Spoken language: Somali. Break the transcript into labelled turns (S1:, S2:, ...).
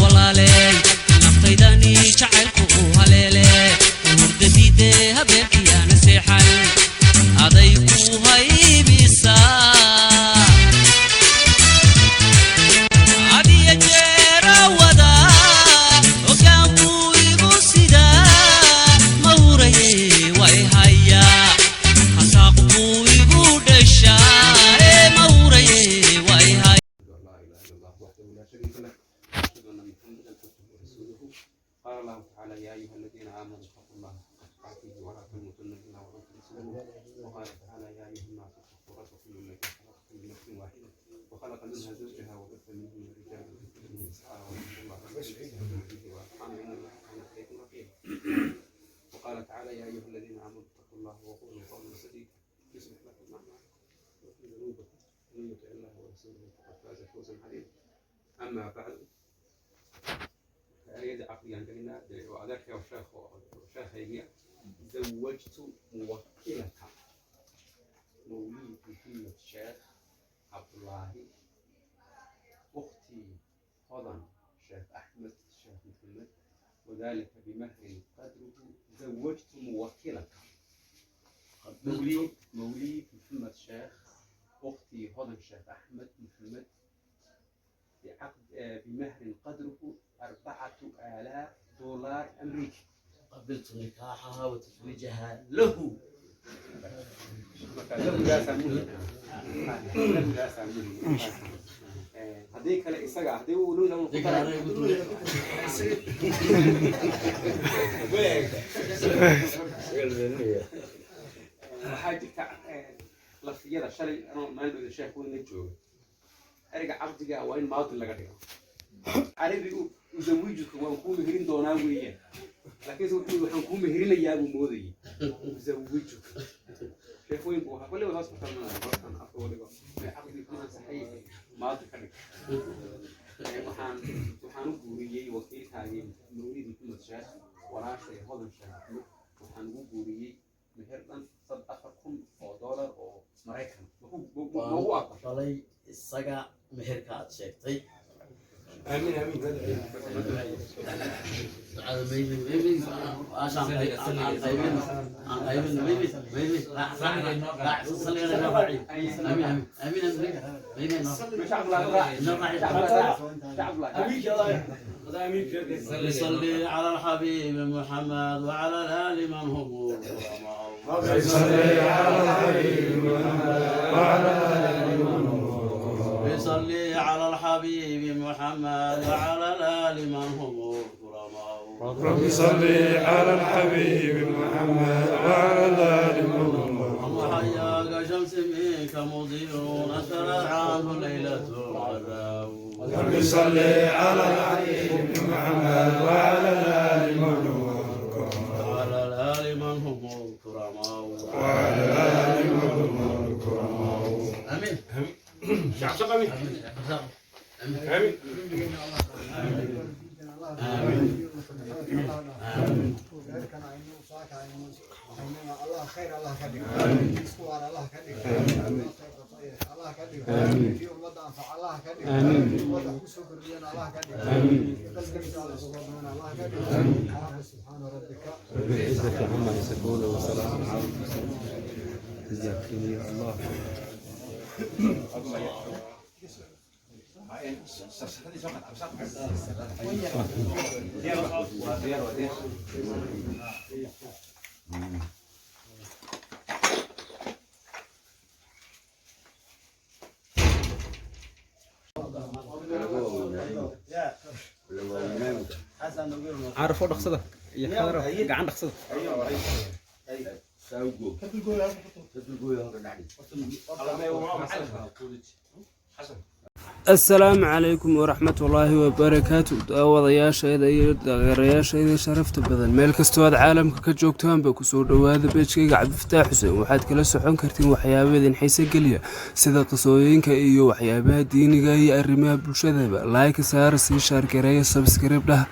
S1: Walaaley, naftaydani jacaylku uu haleele, hurdadiide habeenkii aana seexan, aday ku haybisaa. Adiya jeerawada hoggaan buu igu sidaa, ma huraye way hayaa, hasaaq buu igu dhashaa ee ma huraye way hayaa.
S2: أشهد أن لا إله إلا الله وحده لا شريك له، وأشهد أن محمدا عبده ورسوله. قال الله تعالى: يا أيها الذين آمنوا اتقوا الله حق تقاته ولا تموتن إلا وأنتم مسلمون. وقال تعالى: يا أيها الناس اتقوا ربكم الذي خلقكم من نفس واحدة وخلق منها زوجها وبث منهما رجالا كثيرا ونساء، واتقوا الله الذي تساءلون به والأرحام إن الله كان عليكم رقيبا. وقال تعالى: يا أيها الذين آمنوا اتقوا الله وقولوا قولا سديدا يصلح لكم أعمالكم ويغفر ذنوبكم، ومن يطع الله ورسوله فقد فاز فوزا عظيما. أما بعد، erayada caqdigaan gelinaa dee waa adeerkay oo sheekh oo sheekhaygii. زوجت موكلك موليد محمد شيخ عبد الله أختي هضن شيخ أحمد شيخ محمد، وذلك بمهر قدره. زوجت موكلك موليد محمد شيخ أختي هضن شيخ أحمد محمد بعقد بمهر قدره 4000 دولار أمريكي.
S3: قبلت نكاحها وتزويجها له.
S2: Marka lahu-daasaa muhim ah, lahu-daasaa muhim. Haddii kale isaga haddii uu luna uu ku daray. Waxaa jirta lafiyada shalay anoo maalin sheekh weyn la jooga, ereyga caqdiga waa in maadi laga dhigo. Carabigu "uzawijuka", waan kuu meherin doonaa weeyaan, laakiinse wuxuu "waxaan kuu meherinayaa" buu moodayay. "Uzawijuka" sheekh weyn buu ahaa. Waliba saas ku talmanaya halkan afka waliba ee caqdiga kuma ansaxay, maadi ka dhig. Waxaan u guuriyey wakiilkaagii Mawlid Maxamed Sheekh walaashay Hodan Sheekh Axmed. Waxaan ugu guuriyey meher dhan sad 4000 oo doolar oo Maraykan. Ma ugu aqbashay?
S3: Falay isaga meherka aad sheegtay.
S2: Aamin, aamin.
S3: Ducada maybe maybe ashaan aan qaybin, aan qaybin. Maybe maybe raac, raac, raac, salliga noo raaci. Aamin, aamin, aamin, aamin, maybe noo
S2: Meesha Cabdullaahi raac.
S3: Noo raaci.
S2: Cabdullaahi, Cabdullaahi.
S3: صلي على الحبيب محمد وعلى الآل من هم الكرماء.
S4: صلي على الحبيب محمد وعلى آله من
S3: صلي على الحبيب محمد وعلى الآل من هم الكرماء.
S4: رب صلي على الحبيب محمد وعلى آله محمد.
S3: وحياك شمس منك مضيء أسرى عنه ليلة غراء.
S4: رب صلي على الحبيب محمد وعلى آله محمد.
S3: وعلى الآل من هم الكرماء.
S4: وعلى آله محمد الكرماء.
S3: آمين.
S2: شعب آمين.
S3: آمين.
S2: آمين.
S5: Reerkan aynu saaka aynu aynuna Allah khayr Allah ka dhigo, isku waar Allah ka dhigo, khayr qabto Allah ka dhigo, kii ummadda anfac Allah ka dhigo, kii ummadda wax kusoo kordhiyana Allah ka dhigo, kii qalbigiisa Allah soo doona Allah ka dhigo. سبحان ربك
S2: رب العزة عما يصفون وسلام على المرسلين. جزاك يا الله.
S6: Carafo dhaqsada iyo khadaro gacan dhaqsada. Asalaamu calaykum waraxmatullaahi wabarakaatu. Daawadayaashayda iyo taageerayaashayda sharafta badan, meel kastoo aad caalamka ka joogtaanba, kusoo dhowaada page-kayga Cabdifataax Xuseen. Waxaad kala socon kartiin waxyaaba idin xiise geliya, sida qisooyinka iyo waxyaabaha diiniga iyo arrimaha bulshadaba. Like saara, sii share gareeya, subscribe dhaha.